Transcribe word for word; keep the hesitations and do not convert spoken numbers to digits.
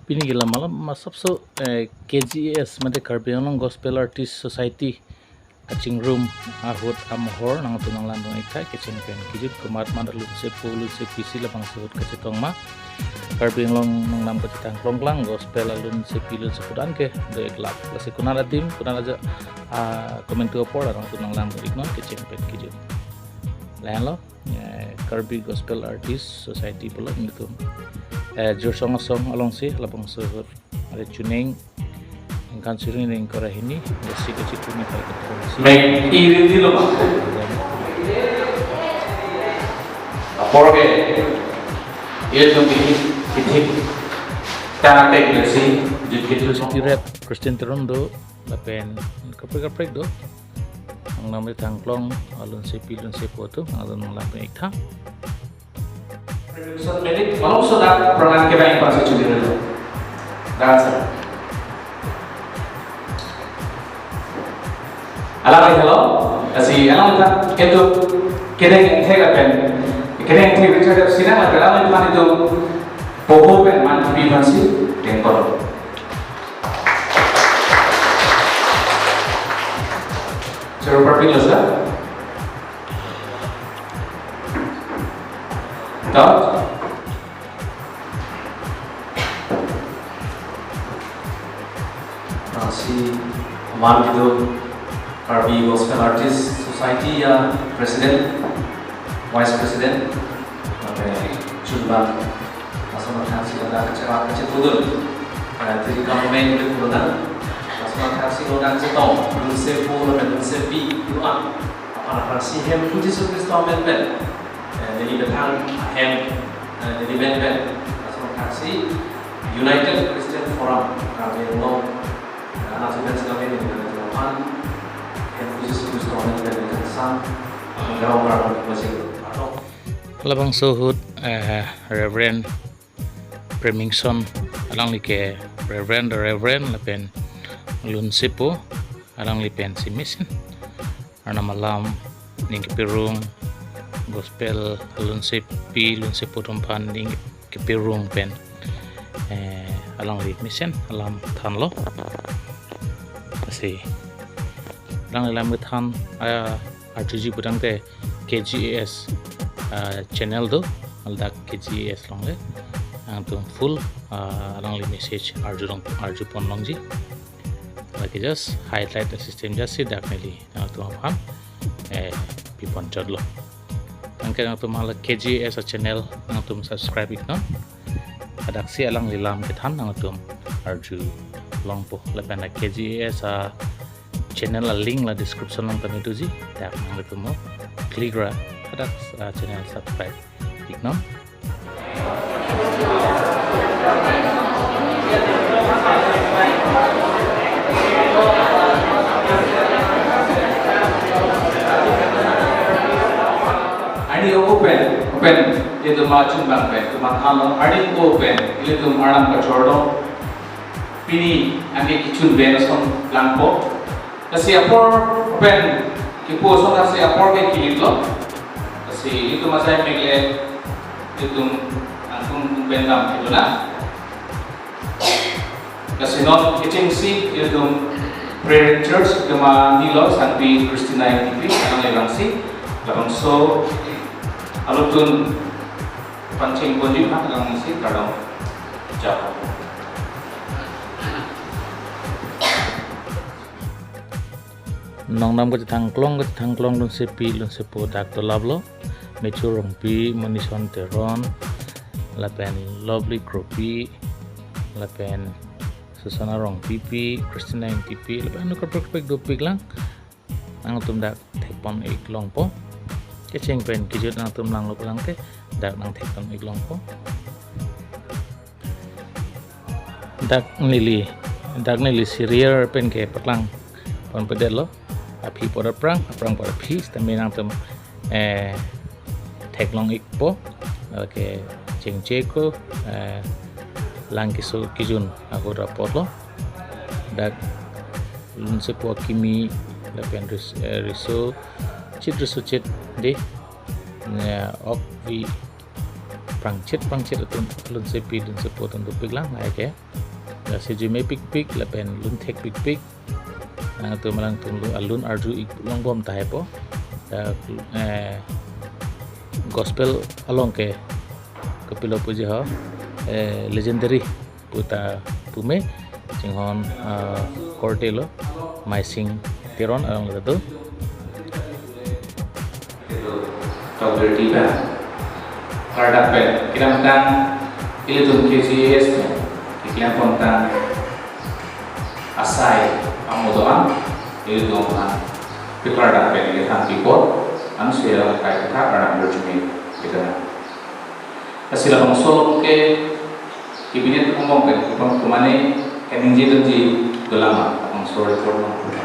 Pini ke lama lama asapso, eh, K G A S mate Karbi Anglong Gospel Artist Society kachingrum ahut amohor nangtum nanglang dun-ik tha. Kecheng pen kejut komat mat alun sepo alun sepi si labangso ahut kachetong ma. Karbi Anglong nangnam kachethan klongklang gospel alun sepi alun sepo dan ke do-ik lap. Lasi konat adim, konat aja, ah, komantu apor nangtum nanglang dun-iknon kecheng pen kejut. Lahenlo, eh, Karbi Gospel Artist Society pulo nelitum, eh, Jorsong Asong alongsi labangso ahut, are chuning, ningkan suri ning kora hini, besi kecil kumi pai ketong si. Mek iri di lo, Pak. Apor ke, ilitum bihi, bihi, tana tek si, jit jit Secretary Christian Teron do, lapen kaprek kaprek do. Nangnam kachethan klong alun sepi alun sepo atum, nanglang dun-ik tha. Prevention medic, malom sodak pranam kebang ipar si chuli relo. Dancer. Alang hello, lasi alang ta kedo kedeng thek lapen, kedeng thek Richard F. Sinang lapen alang ta itu poho pen man pi man si tengkol. Chero parpilo sa. Dot. Ah, si aman kedo Karbi Gospel Artist Society a President, Vice President, lapen chunbang, lason athak si ladak kacherak kachepudun, ah, tiri kamen kedo pulo na, lason athak si ladak chetong, alun sepo lapen alun sepi do-an aphan aphan si Hemphu Jisu Khristo amen pen, eh, neli bethang ahem, eh, neli pen pen, lason athak si United Christian Forum Karbi Anglong, eh, anak sudah sekali neli bethang aphan Hemphu Jisu Khristo amen pen bethang sang, menggarong garong masih atau Labangso ahut, eh, Reverend Premingson, alangli ke Reverend, Reverend lapen alun sepo, alangli pen si mesen Arnam alam ning kepirung, gospel alun sepi, alun sepo atum aphan ning kepirung pen, eh, alangli mesen alam thanlo. Lasi alangli alam kethan, ah, arjuji putangte K G A S, ah, channel do, ladak K G A S along le nangtum full, ah, alangli message arjulong, arjupon longji. Lake just highlight a system just si dak neli nangtum aphan, eh, pipon chotlo. Anke nangtum hala K G A S a channel nangtum subscribe iknon. Hadak si alangli alam kethan nangtum arjulongpo. Lapen a K G A S a channel a link la description along tame doji. Dak nangtum mo click ra hadak, ah, channel subscribe iknon. Ani open, open, itum achun bang pen, itum athan long, ani open, ilitum Arnam kachor do. Pini anke kechun pen ason langpo. Lasi apor pen kipu ason lasi apor ke kilit lo. Lasi itum asai megle itum angkung pen dam itu na. Lasi non kechengsi itum Presbyterian Church kema ni lo Sangpi Christina N T P alangli vangsi labangso alutun pancheng ponji ha alangsi kardom. Japa. Nongnam kachethang klong, kachethang klong lun sepi, lun sepo dak dolap lo. Mechu Rongpi, Monison Teron, lapen Lovely Kropi, lapen Susana Rongpipi, Christina N T P, lapen anu kaprek kaprek dopik lang. Nangtum dak thekpon ik longpo. Kecheng pen kejut nangtum langlo pulang ke dak nang thekpon ik longpo. Dak neli, dak neli serial pen ke paklang ponpedetlo. Aphi por aphrang, aphrang por aphi, sitame nangtum, eh, theklong ikpo, lake chengcheko, eh, lang keso kejun ahut apotlo. Dak lun sepo akimi, lapen ris-, eh, riso chit, riso chit dei, ne okvi pangchit pangchit atum, lunsepi lunsepo atum dopiklang lahai ke. Lasi jume pikpik lapen lunthek pikpik, nangtum alangtum lu- alun arju ik longbom tahai po. Ta, eh, gospel along ke kopilo puji ho, eh, legendary puta pume chinghon, eh, korte lo, Maising Teron along le do. Doctor Tiba klardak pen kedamtang ilitum K G S pen keklem pontang asai amodo-an ilitum ha piklardak pen kethan pipot an suya kai kethak arnam berjumi kita. Lasi labangso ke cabinet angbong pen kepon kumane keningje dunji dolang labangso report ma.